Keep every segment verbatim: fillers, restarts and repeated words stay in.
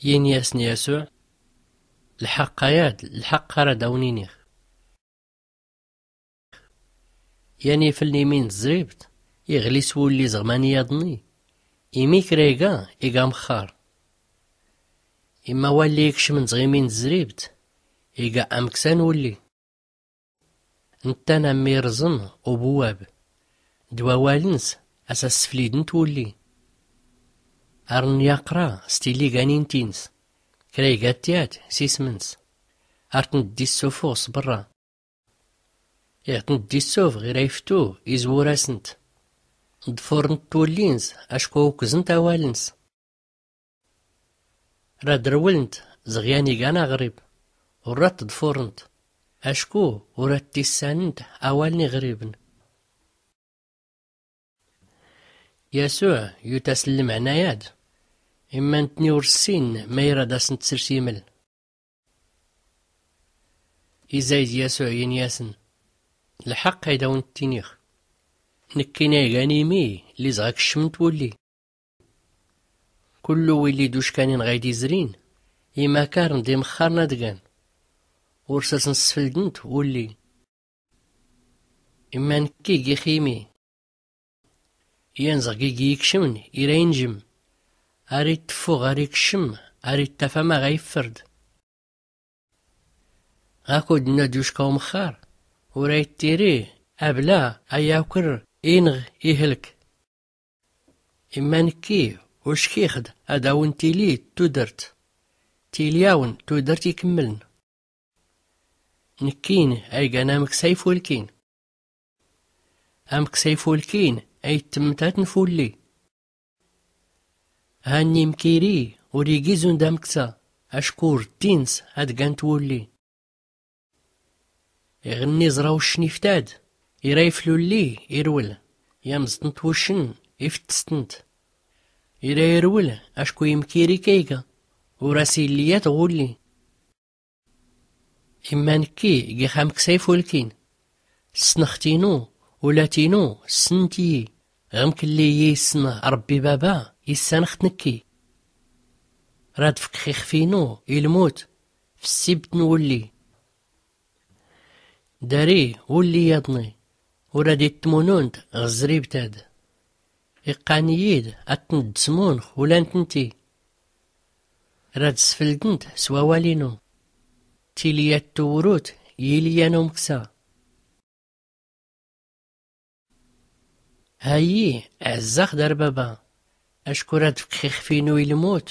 Yini-asn yasuɛ, lḥaqq ayad lḥaqq ara d-awn-inix, yan ifln imi n-tzribt iɣli s-wulli zɣ-mani yaḍni. Imi kra iga iga mxxar. Imma walli ikcmn zɣ-imi n-tzribt iga amksa n-wulli. Nttan am irẓm ubwwab, d-wawal-ns as-as-sflidnt wulli. Ar n-yaqra s-tiliganin-tins, kra iga tyat s-ism-ns. Ar tnt-dd-issufɣ s-brra, iɣ tnt-dd-issufɣ ira iftu izwur-asnt. Ḍfurnt wulli-ns acku ukznt awal-ns. Rad rwlnt zɣ-yan igan aɣrib, ur rad t-ḍfurnt acku ur rad t-issannt awal n-iɣribn. Yasuɛ yut-asn lmɛna-yad, imma ntni ur ssinn ma irad asn-tsrs iml. Izayd yasuɛ yini-asn, lḥaqq ayd-awn-ttiniɣ, nkkin aygan imi lli zɣ-ak-ccmnt wulli. Kullu willi d-uckanin ɣayd-izrin, imakarn d-imxxarn ad-gan, ur s-asn-sfldnt wulli. Imma nkki gix imi, yan zɣ-gigi ikcmn ira injm. Ar ittffuɣ ar ikcm ar ittaf amaɣ a-iffrd. Ɣakud nna d-ucka umxxar, ur a-ittiri abla a-yakr inɣ ihlk. Imma nkki uckix-d ad-awn-tili tudrt, tili-awn tudrt ikmmln. Nkkin aygan amksa ifulkin, amksa ifulkin a-ittmmtatn fulli. Hanni mkiri ur igi zund amksa, acku ur ddin-s ad-gant wulli. Iɣ nni ẓra uccn iftad, ira iflulli irwl, yamẓ-tnt wuccn iftt-s-tnt. Ira irwl acku imkiri kayga, ur as-illi yat ɣ-wulli. Imma nkki gix amksa ifulkin, ssnɣt-inu, ulat-inu ssnt-iyi. Ɣ-mklli iyi-issn rbbi baba, issanɣt nkki. Rad fkx ixf-inu ilmut f-ssibt n-wulli. Dari wulli yaḍni, ur ad-ittmununt ɣ-zribt-ad. Iqqan-iyi-d ad-tnt-dd-smunx ula ntnti. Rad sfldnt s-wawal-inu, tili yat-tuwrut yili yan umksa. Hayyi ɛzzaɣ-d ar baba, acku rad fkx ixf-inu ilmut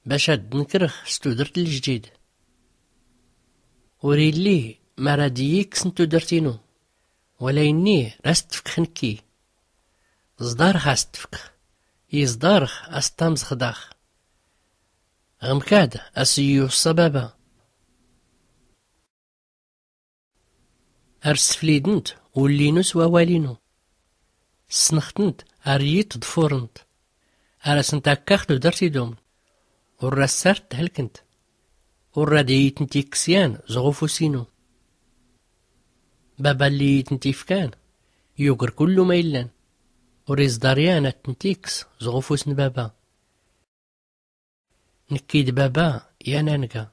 bac ad-dnkrx s-tudrt ljdid. Ur illi ma rad-iyi-ikkssn tudrt-inu, wala inni ras-tfkx nkki. Ẓḍarx as-tfkx, iẓḍarx as-tamẓx dax. Ɣ-mkad as-iyi-uṣṣa baba. Ar sflidnt wulli-inu s-wawal-inu, ssnɣt-nt ar iyi-tḍfurnt. Ar asnt-akkax tudrt idum, ur ras-art-thlknt. Ur rad iyi-tnt-ikks yan zɣ-ufus-inu. Baba lli iyi-tnt-ifkan yugr kullu ma illan, ur iẓḍar yan ad-tnt-ikkss zɣ-ufus n-baba. Nkki d-baba yan a-nga.